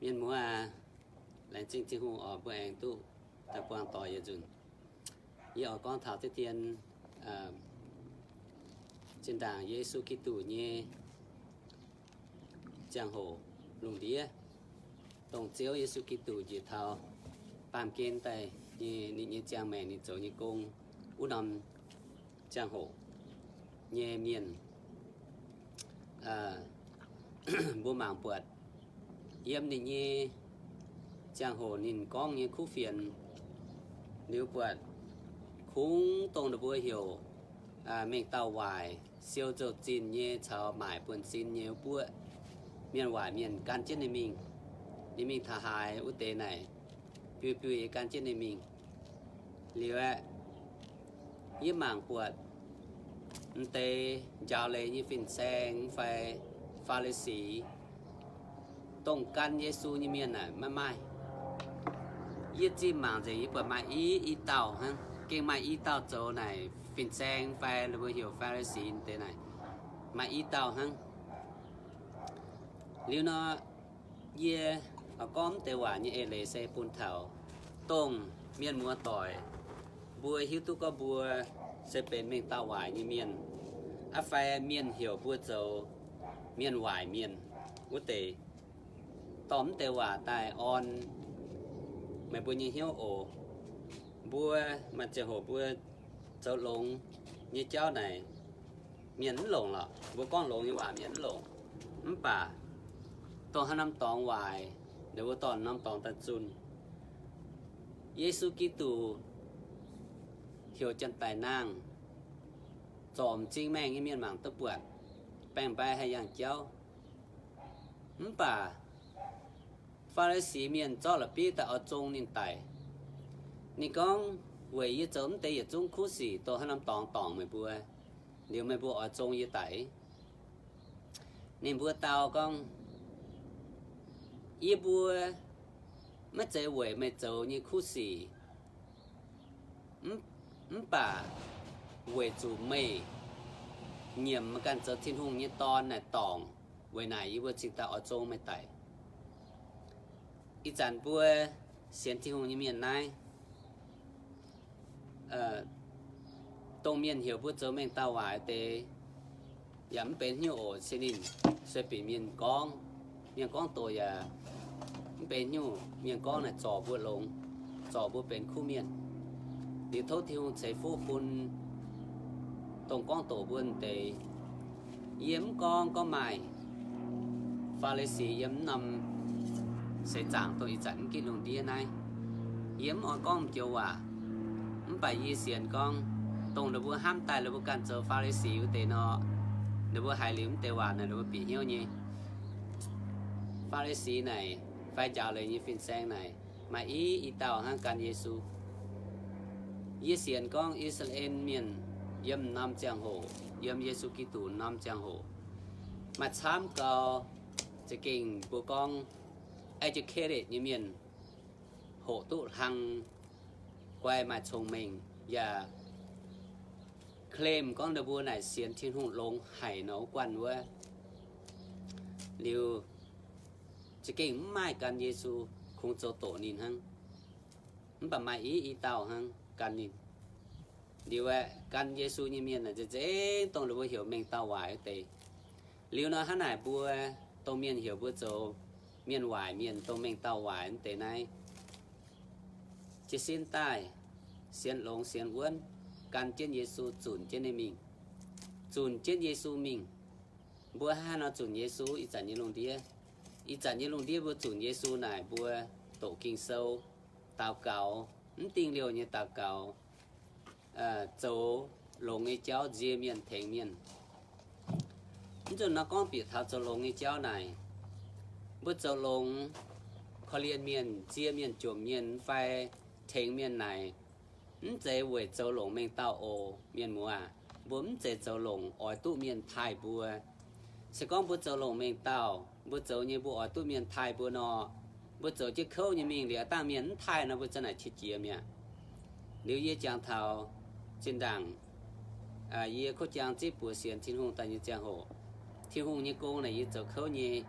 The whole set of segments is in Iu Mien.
Mienh muoz aac, laengz zingh Tin-Hungh oc, mbuo aengx duqv daaih buangh doic yietc nzunc. Yie oix gorngv taux deix dien, zinh ndaangc Yesu Giduc nyei ziangh hoc lungh ndiev, dongh Ziouv Yesu Giduc njiec taux baamh gen daaih nyei, ninh nyei ziangh maengc, ninh zoux nyei gong, wuov norm ziangh hoc nyei mienh, mbuo mangc buatc yiem ninh nyei ziangh hoc ninh gorngv nyei kuv fienx, liuz buatc kungx dongh ninh mbuo heuc mengh dauh waaic, siou nzou-zinh nyei caux maaic buonv-sin nyei wuov buoqv mienh waaic mienh gan jienv ninh mingh. Ninh mingh taux haaix, wuov deix naaic biui biui gan jienv ninh mingh. Liuz aeqv, yie mangc buatc m'deix njaaux leiz nyei fin-saeng fai Faa^li^si, dongh gan Yesu nyei mienh naaic maiv maaih. Yie zinh mangc nzengc, yie buatc maaih i, i dauh hnangv. Gengh maaih i dauh zoux naaic fin-saeng fai ninh mbuo heuc Faa^li^si deix naaic, maaih i dauh hnangv. Liuz nor, yie oix gorngv m'deix waac nyei eix leiz se bun taux dongh mienh muoz doic, mbuo hiuv duqv gorngv mbuo se benx mengh dauh waaic nyei mienh, aqv fai mienh heuc mbuo zoux mienh waaic mienh wuov deix, dorh m'deix waac daaih orn meih mbuo nyei hnyouv oc. Mbuo maaih ziangh hoc mbuo zoux longx nyei jauv naaic, mienh mv longc lorqc. Mbuo gorngv longx nyei waac mienh mv longc. Mv baac dongh haaix norm dorngx waaic, ninh mbuo dorh norm dorngx daaih zunh. Yesu Giduc heuc janx-daic nangh, zorc m'zing maengh nyei mienh mangc duqv buatc, baeng-mbai haih yangh jauv. Mv baac Faa^li^si mienh zorqv la'bieiv daaih oix zong ninh daic. Ninh gorngv, weic yie zoux mv deix yietc zungv kuv sic dongh haaix norm dorngx dorngc meih mbuo, liuz meih mbuo oix zong yie daic. Ninh mbuo dau gorngv, yie mbuo maiv zeiz weic meih zoux nyei kuv sic, mv baac weic zuqc meih nyiemc meih ganh zoux Tin-Hungh nyei Dorn naaic dorngc. Weic naaic yie mbuo cingx daaih oix zong meih daic. Ih zanc mbuo sienx Tin-Hungh nyei mienh naaiv, dongh mienh heuc mbuo zoux mengh dauh waaic deix, yaac mv benx hnyouv oc. Se ninh sueih binc mienh gorngv, mienh gorngv doqc yaac mv benx hnyouv. Mienh gorngv naaic zorc mbuo longx, zorc mbuo benx kuv mienh. Liuz tov Tin-Hungh ceix fuqv bun dongh gorngv doqc mbuo deix. Yie mv gorngv gorngv maaih Faa^li^si yiem mv norm seix zaangc dongh ih zanc mv gitv lungh ndiev naaiv. Yie mv oix gorngv m'joux waac, mv baac yie sienx gorngv, dongh ninh mbuo hnamv daaih ninh mbuo ganh zoux Faa^li^si wuov deix nor, ninh mbuo haiz liuz mv deix waac naaic ninh mbuo bieqc hnyouv nyei. Faa^li^si naaic fai njaaux leiz nyei fin-saeng naaic maaih i, i dauh hnangv gan Yesu. Yie sienx gorngv I^saa^laa^en Mienh yiem m'norm ziangh hoc, yiem Yesu Giduc m'norm ziangh hoc, maaih camv gau, za'gengh mbuo gorngv educated nyei mienh, hoqc duqv hlang, guai maaih cong-mengh, yaac claim gorngv ninh mbuo naaic sienx Tin-Hungh longx haic nor wuov guanh wuov. Liuz, za'gengh mv maaih gan Yesu, kungx zoux doqc ninh hnangv. Mv baac maaih i, i dauh hnangv gan ninh. Liuz aeqv, gan Yesu nyei mienh naaic nzengc nzengc dongh ninh mbuo heuc mengh dauh waaic wuov deix. Liuz nor hnangv naaic mbuo, dongh mienh heuc mbuo zoux mienh waaic mienh, dongh mengh dauh waaic wuov deix naaiv, jiez sin daaih, sienx longx sienx wuonv, gan jienv Yesu, zunc jienv ninh mingh. Zunc jienv Yesu mingh. Mbuo hnangv haaix nor zunc Yesu? Ih zanc nyei lungh ndiev, ih zanc nyei lungh ndiev mbuo zunc Yesu naaic mbuo doqc Ging-Sou, daux gaux, mv dingh liouh nyei daux gaux, zoux longx nyei jauv, nzie mienh, tengx mienh. Mv nzunc nor gorngv bieqc taux zoux longx nyei jauv naaic, mbuo zoux longx, korv-lienh mienh, nzie mienh, jomc mienh fai tengx mienh naaic, mv zeiz weic zoux longc mengh dauh oc. Mienh muoz aac, mbuo mv zeiz zoux longc oix duqv mienh taaih mbuo. Se gorngv mbuo zoux longc mengh dauh, mbuo zoux nyei mbuo oix duqv mienh taaih mbuo nor, mbuo zoux jienv kouv nyei mingh liuz, dangh mienh mv taaih nor, mbuo za'naaic qiex jiez mi'aqv. Liuz yie jangx taux zinh ndaangc yie kuv jang zipv buoz sienx Tin-Hungh daaih nyei ziangh hoc, Tin-Hungh nyei gong naaic yie zoux kouv nyei.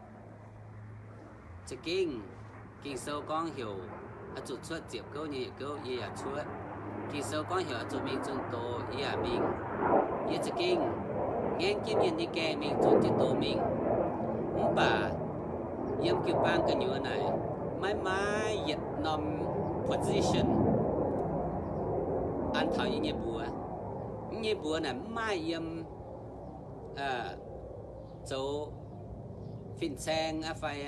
Za'gengh Ging-Sou gorngv heuc oix zuqc cuotv ziepc gouv nyei yietc gouv, yie yaac cuotv. Ging-Sou gorngv heuc oix zuqc mingh zunh doz, yie yaac mingh. Yie za'gengh ngaengv jienv mienh nyei gaeng mingh zunh jienv doz mingh. Mv baac yiem jiu-baang gu'nyuoz naaic, maiv maaih yietc norm position an taux yie nyei mbuox. Yie nyei mbuox naaic mv maaih yiem zoux fin-saeng aqv fai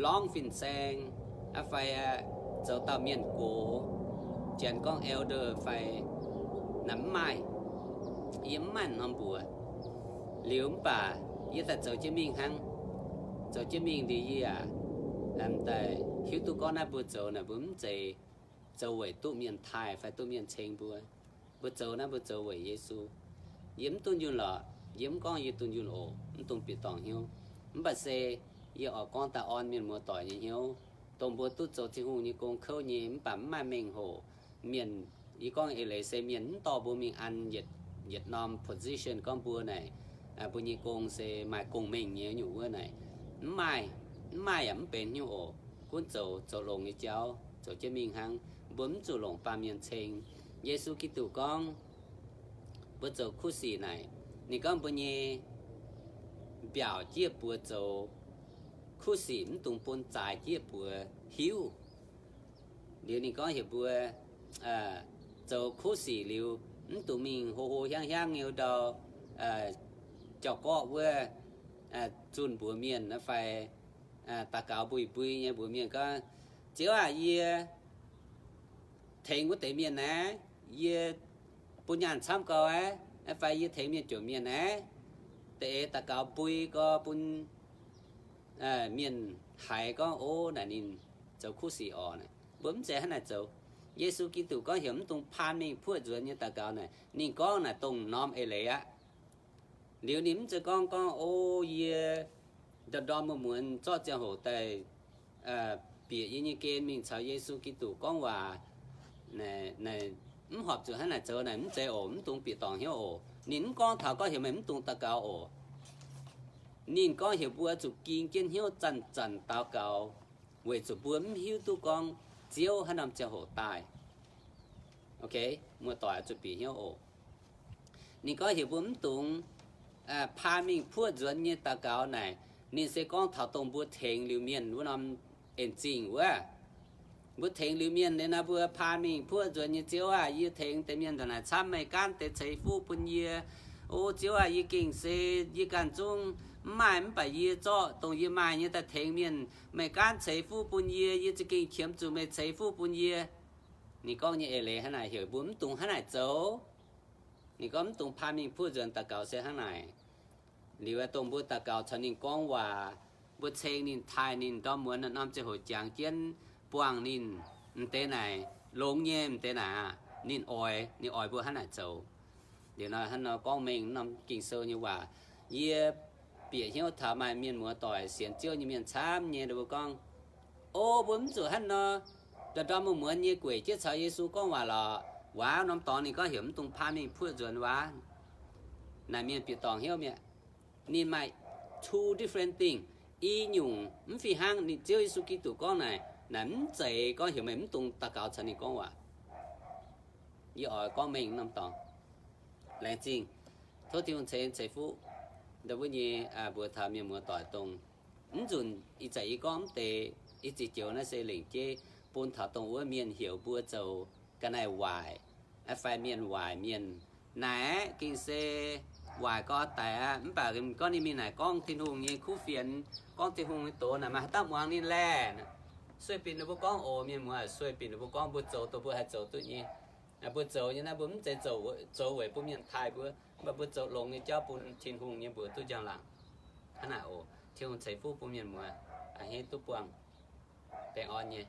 lorngv fin-saeng aqv fai zoux dauh mienh gox, janx gorngv elder fai, naaic mv maaih. Yie mv maaih norm mbuox. Liuz mv baac yie daaih zoux jienv mingh hnangv. Zoux jienv mingh liuz yie yaac daaih hiuv duqv gorngv naaiv mbuo zoux naaic mbuo mv zeiz zoux weic duqv mienh taaih fai duqv mienh ceng mbuo. Mbuo zoux naaiv mbuo zoux weic Yesu. Yie mv dunh yunh lorqc. Yie mv gorngv yie dunh yunh oc. Mv dungx bieqc dorngc hnyouv. Mv baac se yie oix gorngv daaih orn mienh muoz-doic nyei hnyouv, dongh mbuo duqv zoux Tin-Hungh nyei gong kouv nyei mv baac mv maaih mengh hoc. Mienh, yie gorngv eix leiz se mienh mv dorh mbuo mingh an yietc, yietc norm position gorngv mbuo naaic, mbuo nyei gong se maaih gong-mengh nyei nyungc wuov naaic. Mv maaih, mv maaih yaac mv benx nyungc oc. Gunv zoux, zoux longx nyei jauv zoux jienv mingh hnangv. Mbuo mv zuqc longc baamh mienh ceng. Yesu Giduc gorngv, mbuo zoux kuv sic naaic, ninh gorngv mbuo nyei mbiaauc jieqv buoz zoux kuv sic mv dungx bun zaaix jieqv buoz hiuv. Liuz ninh gorngv heuc mbuo zoux kuv sic liuz, mv dungx mingh hlo hlo hiaangv hiaangv nyei ndau, jauv-gorqv wuov, zunh mbuox mienh fai daux gaux mbui mbui nyei mbuox mienh gorngv, Ziouv aah, yie tengx wuov deix mienh naaiv, yie bun nyaanh camv gau aqv, fai yie tengx mienh jomc mienh aqv. Da'eix daux gaux mbui gau bun mienh haiz gorngv, O, naaic ninh zoux kuv sic orqc. Mbuo mv zeiz hnangv naaic zoux. Yesu Giduc gorngv heuc mv dungx paan mingh puoqv nzuonx nyei daux gaux naaic, ninh gorngv naaic dongh norm eix leiz aqv. Liuz ninh mv zeiz gorngv, gorngv, O, yie ndorm-ndorm muonz-muonz zorqv ziangh hoc daaih bieqc yie nyei gen mingh caux Yesu Giduc gorngv waac. Mv horpc zuqc hnangv naaic zoux naaic, mv zeiz oc. Mv dungx bieqc dorngc hnyouv oc. Ninh mv gorngv taux gorngv heuc meih mv dungx daux gaux oc. Ninh gorngv heuc mbuo zuqc ging jienv hnyouv zanc-zanc daux gaux, weic zuqc mbuo mv hiuv duqv gorngv Ziouv haaix norm ziangh hoc daaih. Muoz-doic zuqc bieqc hnyouv oc. Ninh gorngv heuc mbuo mv dungx paan mingh puoqv nzuonx nyei daux gaux naaic, ninh se gorngv taux dongh mbuo tengx liuz mienh wuov norm en zingh wuov. Mbuo tengx liuz mienh liuz nor, mbuo paan mingh puoqv nzuonx nyei, Ziouv aah, yie tengx deix mienh ndongc naaic camv, meih gaanv deix ceix fuqv bun yie. O Ziouv aah, yie gengh se, yie ganh zungv mv maaih, mv baac yie zorqv dongh yie maaih nyei daaih tengx mienh. Meih gaanv ceix fuqv bun yie, yie za'gengh qiemx zuqc meih ceix fuqv bun yie. Ninh gorngv nyei eix leiz hnangv naaic, heuc mbuo mv dungx hnangv naaic zoux. Ninh gorngv mv dungx paan mingh puoqv nzuonx daux gaux se hnangv naaic. Liuz dongh mbuo daux gaux caux ninh gorngv waac, mbuo ceng ninh, taaih ninh, ndorm muonz norm ziangh hoc jangx jienv, buangh ninh, m'deix naaic longx nyei, m'deix naaic aqv, ninh oix, ninh oix mbuo hnangv naaic zoux. Liuz nor hnangv nor gorngv mengh norm Ging-Sou nyei waac, yie bieqc hnyouv taux maaih mienh muoz-doic sienx Ziouv nyei mienh camv nyei, ninh mbuo gorngv, O, mbuo mv zuqc hnangv nor ndorm-ndorm muonz-muonz nyei gueic jienv caux Yesu gorngv waac lorqc. Waac norm dorngx ninh gorngv heuc mv dungx paan mingh puoqv nzuonx waac. Naaic mienh bieqc dorngc hnyouv mi'aqv. Ninh maaih two different thing. I nyungc mv fih hnangv ninh Ziouv Yesu Giduc gorngv naaic, naaic mv zeiz gorngv heuc meih mv dungx daux gaux caux ninh gorngv waac. Yie oix gorngv mengh norm dorngx. Laengz zingh. Tov Tin-Hungh ceix, ceix fuqv ndau wuov nyei mbuox taux mienh muoz-doic dongh mv nzunc ih zanc yie gorngv mv deix, ih ziepc joux naaiv se lengc jeiv bun taux dongh wuov mienh heuc mbuo zoux ga'naaiv waaic, fai mienh waaic mienh. Naaic aeqv, gengh se waaic gorx daic aqv. Mv baac gorngv ninh mingh naaic gorngv Tin-Hungh nyei kuv fienx, gorngv Tin-Hungh nyei doz naaic, maaih haaix dauh muangx ninh laeh? Sueih binc ninh mbuo gorngv oc, mienh muoz, sueih binc ninh mbuo gorngv mbuo zoux dongh mbuo haih zoux duqv nyei. Mbuo zoux nyei naaiv mbuo mv zeiz zoux weic bun mienh taaih mbuo, mv baac mbuo zoux longx nyei jauv bun Tin-Hungh nyei mbuox duqv njang-laangc. Hnangv naaic oc. Tin-Hungh ceix fuqv bun mienh muoz, a'hneiv duqv buangh baengh orn nyei.